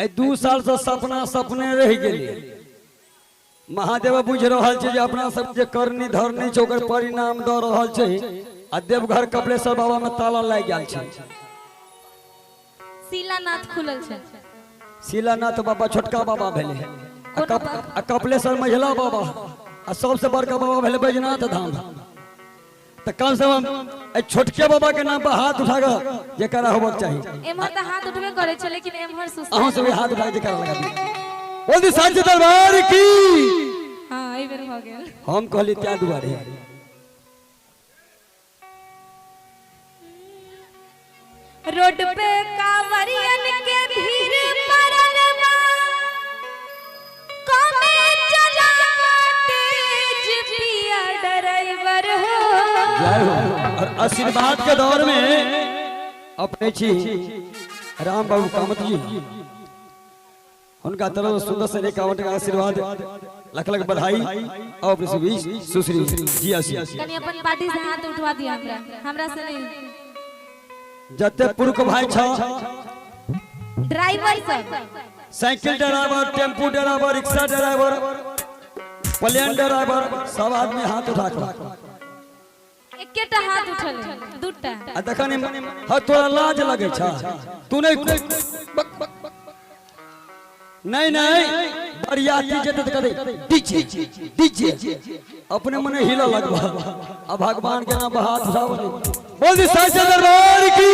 एहि 2 साल से सपना सपने रहि गेलै। महादेव बुझि रहल छै जे अपना सब जे करनी धरनी छै ओकर परिणाम दऽ रहल छै आ देवघर कपिलेश्वर बाबा में ताला लागि गेल छै। शिलानाथ खुलल छै। शिलानाथ बाबा छोटका बाबा भेलै आ कपिलेश्वर मझिला बाबा आ सबसे बड़का बाबा भेलै बैजनाथ धाम। तऽ कम से कम एहि छोटके बाबा के नाम पर हाथ उठा कऽ जयकारा होबक चाही। एम्हर तऽ हाथ उठबे करै छै लेकिन एम्हर सुस्त। अहूँ सब हाथ उठा कऽ जयकारा लगा दियौ। बोल दी साँझ दरबार की। हाँ एहि बेर भऽ गेल। हम कहली तैं दुआरे। रोड पे कांवरियन के भीड़ पड़ल बा, कमे चलावा तेज पिया ड्राइवर हो। जय हो। और आशीर्वाद के दौर में अपने छी राम बाबू कामत जी, उनका तरफ से सुंदर से 51 का आशीर्वाद, लख लख बधाई और अपने सुश्री जी आशीष। कनी अपन पार्टी से हाथ उठवा दिया हमरा, हमरा से नहीं। जते पुरुष भाई छ ड्राइवर सब, cycle driver, tempo driver, rickshaw driver, plane driver, सब आदमी हाथ उठा कर। एकेटा हाथ उठल है, दूटा। आ देखनी ह तोरा लाज लगे छ तू नहीं बक बक बक। नहीं नहीं बरियाती जेते त कदे डीजे डीजे अपने मने हिला लगबा आ भगवान के नाम पर हाथ उठाबो। बोल दी साईं दरबार की।